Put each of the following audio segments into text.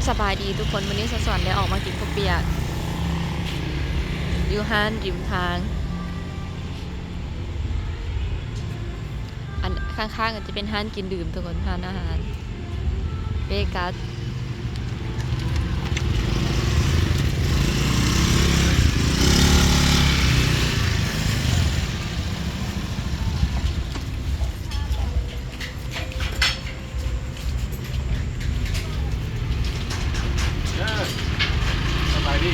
ສະບາຍດີທຸກຄົນ, ມື້ນີ້ສາວສອນໄດ້ອອກມາກິນເຂົ້າປຽກຢູ່ຮ້ານລິມທາງ. ອັນຂ້າງໆ ກໍຈະເປັນຮ້ານກິນດື່ມທຸກຄົນ, ຮ້ານອາຫານເວກັສ. ເອີ ສະບາຍດີ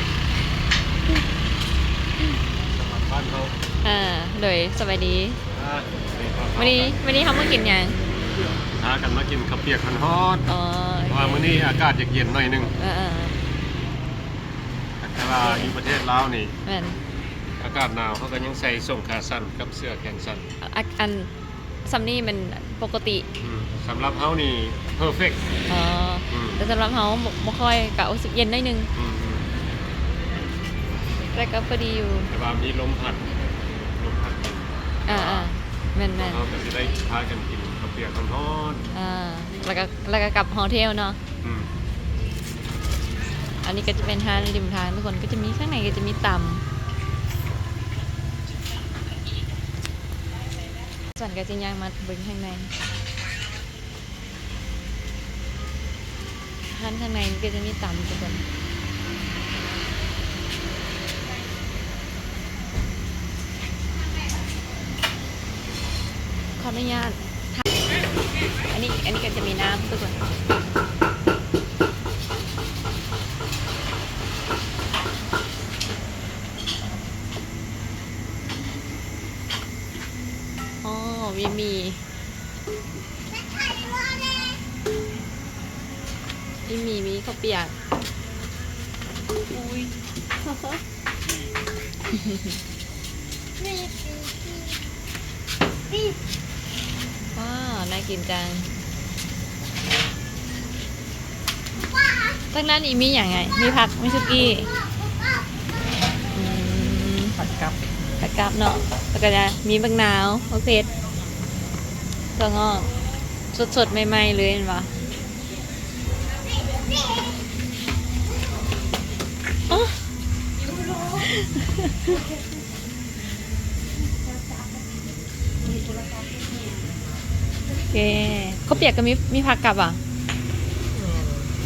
ສະບາຍບ້ານເຮົາ. ເອີ ໂດຍ ສະບາຍດີ. ອ່າ ມື້ນີ້ ມື້ນີ້ເຮົາມາກິນຫຍັງ? ພາກັນມາກິນເຂົ້າປຽກຮ້ອນໆ. ອໍ ເພາະວ່າມື້ນີ້ອາກາດຢາກເຢັນໜ້ອຍໜຶ່ງ. ເອີໆ ແຕ່ວ່າຢູ່ປະເທດລາວນີ້ ແມ່ນ ອາກາດໜາວ ເຮົາກໍຍັງໃສ່ສົ້ງຂາສັ້ນກັບເສື້ອແຂນສັ້ນ. ອາ ອັນ ສ່ຳນີ້ແມ່ນປົກກະຕິ. ອືມ ສຳລັບເຮົານີ້ເພີເຟັກ. ອໍ ອືມ ແຕ່ສຳລັບເຮົາບໍ່ ບໍ່ຄ່ອຍ ກະຮູ້ສຶກເຢັນໜ້ອຍໜຶ່ງ. ອືມໆ ແຕ່ກໍພໍດີຢູ່ ແຕ່ວ່າມີລົມພັດ ລົມພັດ. ອ່າໆ ແມ່ນໆ ເຮົາກໍຊິໄດ້ພາກັນກິນເຂົ້າປຽກຮ້ອນໆ. ອ່າ ແລ້ວກໍ ແລ້ວກໍກັບໂຮເທລເນາະ. ອືມ ອັນນີ້ກໍຈະເປັນຮ້ານລິມທາງທຸກຄົນ, ກໍຈະມີ ຂ້າງໃນກໍຈະມີຕຳ. ສ່ວນກໍຊິຍ່າງມາເບິ່ງຂ້າງໃນ. ຮ້ານຂ້າງໃນນີ້ກໍຈະມີຕຳທຸກຄົນ. ຂໍອະນຸຍາດ ອັນນີ້ ອັນນີ້ກໍຈະມີນ້ຳທຸກຄົນ. ອໍ ມີໝີ່ ມີໝີ່ ມີເຂົ້າປຽກ. ອຸ້ຍ ວ້າວ ໜ້າກິນຈັງ. ທາງດ້ານນີ້ມີຫຍັງໄງ? ມີຜັກ ມີສຸກີ້. ອືມ ຜັກກັບ ຜັກກັບເນາະ, ແລ້ວກໍຈະມີບັກນາວ ບັກເຜັດ ຖົ່ວງອກ ສົດໆ ໃໝ່ໆ ເລີຍແມ່ນບໍ່? ໂອເຄ ເຂົ້າປຽກກໍມີ ມີຜັກກັບຫວາ? ແມ່ນ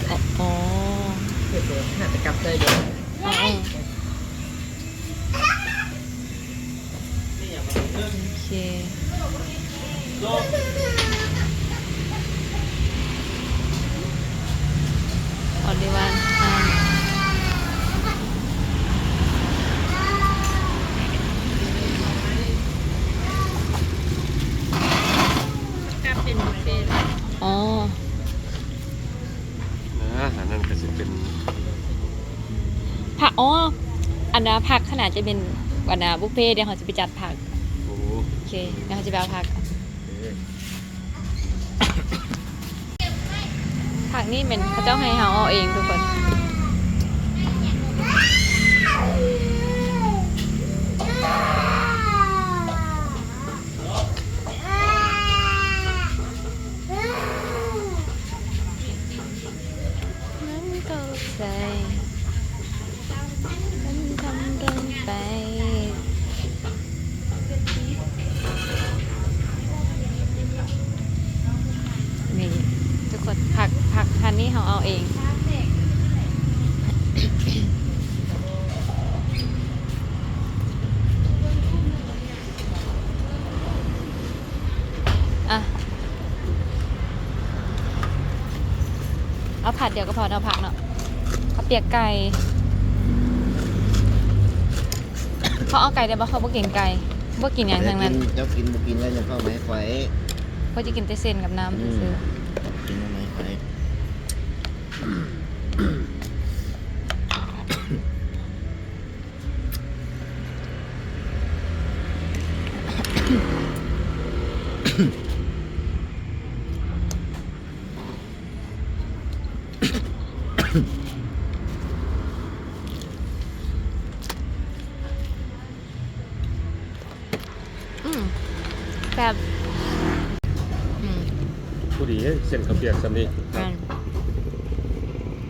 ອໍ ອໍ ໜ້າຈະກັບໄດ້ຢູ່. ອໍ ອໍ ໂອເຄ ອໍ ເດວານ ກັບເປັນເປັນ ອໍ ນະ ອັນນັ້ນກໍຊິເປັນ ຜັກ ອໍ ອັນນະ ຜັກຂະໜາດຈະເປັນ ອັນນະ ບຸບເພ ດຽວເຮົາຊິໄປຈັດຜັກ. ໂອ້ ໂອເຄ ດຽວເຮົາຊິໄປເອົາຜັກ. ໂອເຄ ຜັກນີ້ແມ່ນເຂົາເຈົ້າໃຫ້ເຮົາເອົາເອງທຸກຄົນ. ມັນກໍໃສ່ ມັນທຳລົງໄປ. ນີ້ທຸກຄົນ ຜັກ ຜັກພັນນີ້ເຮົາເອົາເອງ. ອ່ະ ເອົາຖາດດຽວກໍພໍເນາະ ເອົາຜັກເນາະ. ເອົາປຽກໄກ່ ເຂົາເອົາໄກ່ໄດ້ບໍ່? ເຂົາບໍ່ກິນໄກ່ ບໍ່ກິນຫຍັງທັງນັ້ນ. ເຈົ້າກິນ ເຈົ້າກິນບໍ່ກິນແລ້ວ ຍັງເຂົ້າມາໃຫ້ຂ້ອຍ. ຂ້ອຍຈະກິນແຕ່ເສັ້ນກັບນ້ຳຊື່ໆ. ອືມ ກິນນ້ຳໃຫ້ຂ້ອຍ. ອືມ ແຊບ ອືມ ພໍດີເດ້ ເສັ້ນເຂົ້າປຽກສ່ຳນີ້. ແມ່ນ.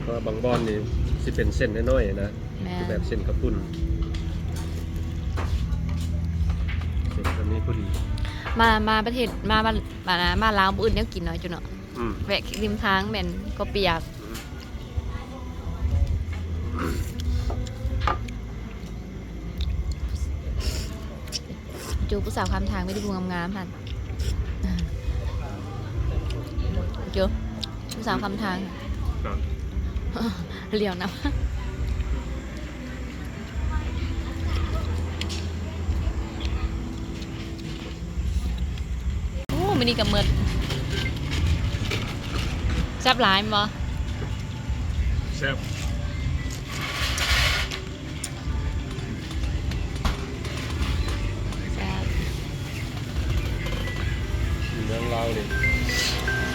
ວ່າບາງບ່ອນນີ້ຊິເປັນເສັ້ນນ້ອຍໆນະ ແມ່ນ ຄືແບບເສັ້ນເຂົ້າປຸ້ນ ເສັ້ນແບບນີ້ພໍດີ. ມາ ມາປະເທດ ມາ ມາ ມາລາວບໍ່ອຶດແນວກິນເນາະ ເຈົ້າເນາະ. ອືມ ແວະລິມທາງແມ່ນເຂົ້າປຽກ. ອືມ ໂຈ ຜູ້ສາວຂ້າມທາງມີແຕ່ຜູ້ງາມໆຫັ້ນ. ໂຈ ຜູ້ສາວຂ້າມທາງ ຫຼຽວນຳ. ໂອ້ ມື້ນີ້ກໍໝົດ. ແຊບຫຼາຍແມ່ນບໍ່? ແຊບ. ແຊບ ຢູ່ເມືອງລາວນີ້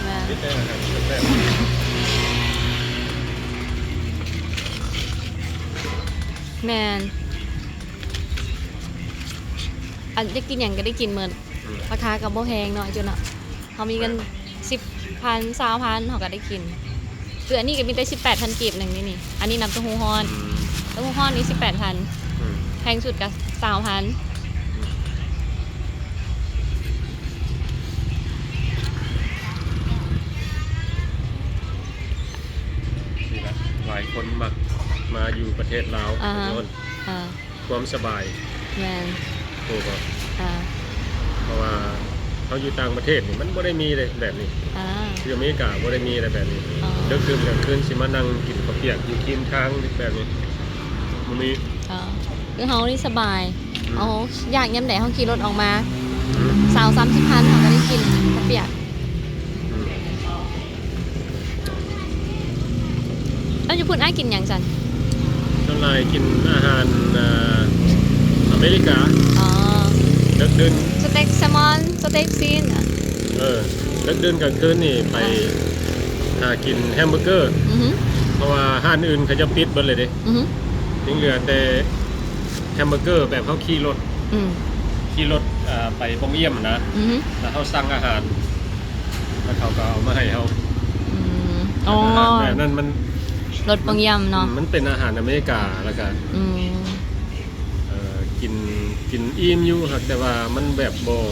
ແມ່ນ ມີແຕ່ອາຫານແຊບໆ. ແມ່ນ ອັນຢາກກິນຫຍັງກໍໄດ້ກິນໝົດ. ອືມ ລາຄາກໍບໍ່ແພງເນາະ ເຈົ້າເນາະ. ເຮົາມີເງິນ ແມ່ນ ສິບພັນ ຊາວພັນ ເຮົາກໍໄດ້ກິນ. ຄືອັນນີ້ກໍມີແຕ່ສິບແປດພັນກີບໜຶ່ງນີ້ນີ້. ອັນນີ້ນ້ຳເຕົ້າຫູ້ຮ້ອນ. ອືມ ເຕົ້າຫູ້ຮ້ອນນີ້ສິບແປດພັນ. ອືມ ແພງສຸດກໍຊາວພັນ. ນີ້ລະ ຫຼາຍຄົນມັກມາຢູ່ປະເທດລາວ ອ່າຮະ ຍ້ອນ ອ່າ ຄວາມສະບາຍ. ແມ່ນ ຖືກບໍ່? ອ່າ ເພາະວ່າເຮົາຢູ່ຕ່າງປະເທດນີ້ ມັນບໍ່ໄດ້ມີເດ້ແບບນີ້. ອ່າ ຢູ່ອາເມລິກາບໍ່ໄດ້ມີເດ້ແບບນີ້. ອໍ ເດິກຄືນກາງຄືນຊິມານັ່ງກິນເຂົ້າປຽກຢູ່ຄຣີມທາງແບບນີ້ ບໍ່ມີ. ອໍ ຄືເຮົານີ້ສະບາຍ. ອືມ ເຮົາຢາກຍາມໃດເຮົາຂີ່ລົດອອກມາ ອືມ ຊາວ ສາມສິບພັນ ເຮົາກໍໄດ້ກິນເຂົ້າປຽກ. ອືມ ແລ້ວຢູ່ພຸ້ນອ້າຍກິນຫຍັງຊັ້ນ? ສ່ວນຫຼາຍກິນອາຫານ ເອີ ອາເມລິກາ. ອໍ ເດິກດື່ນ ສະເຕັກແຊມອນ ສະເຕັກຊີ້ນ. ເອີ ເດິກດື່ນກາງຄືນນີ້ໄປ ອ່າ ຫາກິນແຮມເບີເກີ. ອືຮຶ ເພາະວ່າຮ້ານອື່ນເຂົາເຈົ້າປິດເບິດເລີຍເດ້. ອືຮຶ ຍັງເຫຼືອແຕ່ ແຮມເບີເກີແບບເຮົາຂີ່ລົດ ອືມ ຂີ່ລົດ ເອີ ໄປປ່ອງຢ້ຽມນະ. ອືຮຶ ແລ້ວເຮົາສັ່ງອາຫານ ແລ້ວເຂົາກໍເອົາມາໃຫ້ເຮົາ. ອືມ ອໍ ແບບນັ້ນມັນ ລົດປ່ອງຢ້ຽມເນາະ. ອືມ ມັນເປັນອາຫານອາເມລິກາ ແລ້ວກໍ ອືມ ເອີ ກິນ ກິນອີ່ມຢູ່ ຫາກແຕ່ວ່າມັນແບບບໍ່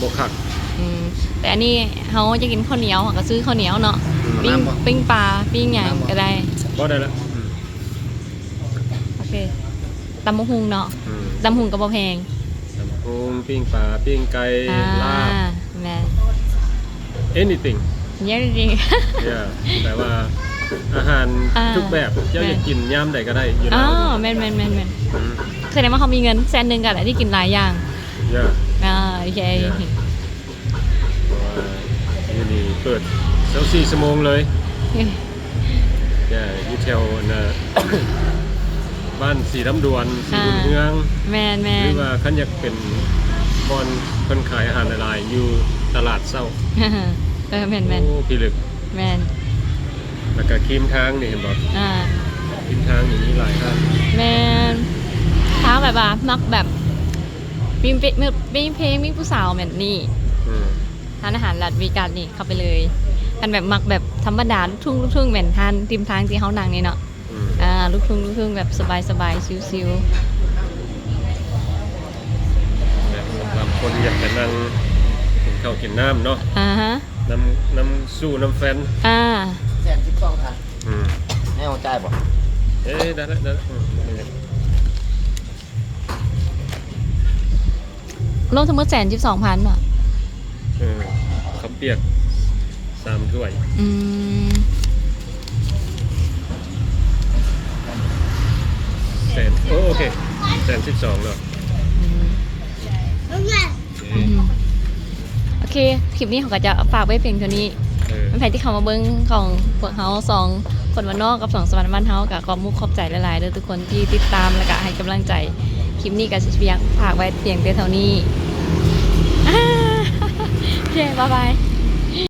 ບໍ່ຄັກ. ອືມ ແຕ່ອັນນີ້ເຮົາຈະກິນເຂົ້າໜຽວ ເຮົາກໍຊື້ເຂົ້າໜຽວເນາະ. ອືມ ປີ້ງ ປີ້ງປາ ປີ້ງຫຍັງກໍໄດ້. ບໍ່ໄດ້ລະ. ອືມ ໂອເຄ ຕຳບັກຫຸ່ງເນາະ. ອືມ ຕຳບັກຫຸ່ງກໍບໍ່ແພງ. ຕຳບັກຫຸ່ງ ປີ້ງປາ ປີ້ງໄກ່ ອ່າ ລາບ ແມ່ນ anything anything yeah ແປວ່າອາຫານ ອ່າ ທຸກແບບ ເຈົ້າ ແມ່ນ ຢາກກິນຍາມໃດກໍໄດ້ຢູ່ແລ້ວ. ອໍ ແມ່ນໆໆໆ ອືມ ສະແດງວ່າເຮົາມີເງິນແສນໜຶ່ງກໍໄດ້ກິນຫຼາຍຢ່າງ. yeah ອ່າ ໂອເຄ yeah ເພາະວ່າຢູ່ນີ້ເປີດຊາວສີ່ຊົ່ວໂມງເລີຍ. ເອີ ແຕ່ຢູ່ແຖວອັນນ່າ ບ້ານສີລຳດວນ ສີບຸນເຮືອງ. ອ່າ ແມ່ນໆ ຫຼືວ່າຄັນຢາກເປັນບ່ອນເພິ່ນຂາຍອາຫານຫຼາຍໆ ຢູ່ຕະຫຼາດເຊົ້າ. ເອີ ແມ່ນໆ ໂອ້ ພິລຶກ. ແມ່ນ ແລ້ວກະຄຣີມທາງນີ້ເຫັນບໍ່? ອ່າ ຄຣີມທາງນີ້ມີຫຼາຍຮ້ານ. ແມ່ນ ຖ້າແບບວ່າມັກແບບ ມີເປ- ມີເພງ ມີຜູ້ສາວແບບນີ້. ອືມ ຮ້ານອາຫານລັດເວກັສນີ້ເຂົ້າໄປເລີຍ. ຄັນແບບມັກແບບທຳມະດາ ລູກທຸ່ງ ລູກທຸ່ງ ແມ່ນຮ້ານລິມທາງທີ່ເຮົານັ່ງນີ້ເນາະ. ອືມ ອ່າ ລູກທຸ່ງ ລູກທຸ່ງ ແບບສະບາຍໆ ຊິວໆ. ແບບສຳລັບຄົນຢາກໄປນັ່ງກິນເຂົ້າກິນນ້ຳເນາະ. ອ່າຮະ ນຳ ນຳສູ່ນຳແຟນ. ອ່າ ແສນສິບສອງພັນ. ອືມ ໃຫ້ເຮົາຈ່າຍບໍ່? ເອີ ໄດ້ລະ ໄດ້ລະ. ອືມ ລວມທັງໝົດແສນສິບສອງພັນເນາະ. ເອີ ເຂົ້າປຽກສາມຖ້ວຍ. ອືມ ແສນ ໂອ ໂອເຄ ແສນສິບສອງເນາະ. ອືມ ອືມ ໂອເຄ ຄລິບນີ້ເຮົາກໍຈະຝາກໄວ້ພຽງເທົ່ານີ້. ເອີ ແມ່ນໃຜທີ່ເຂົ້າມາເບິ່ງຂອງພວກເຮົາສອງຄົນບ້ານນອກກັບສອງສະຫວັນບ້ານເຮົາ ກໍຂອບມຸກຂອບໃຈຫຼາຍໆເດີທຸກຄົນທີ່ຕິດຕາມ ແລ້ວກໍໃຫ້ກຳລັງໃຈ. ຄລິບນີ້ກໍຊິພຽງ ຝາກໄວ້ພຽງແຕ່ເທົ່ານີ້. ໂອເຄ ບາຍບາຍ.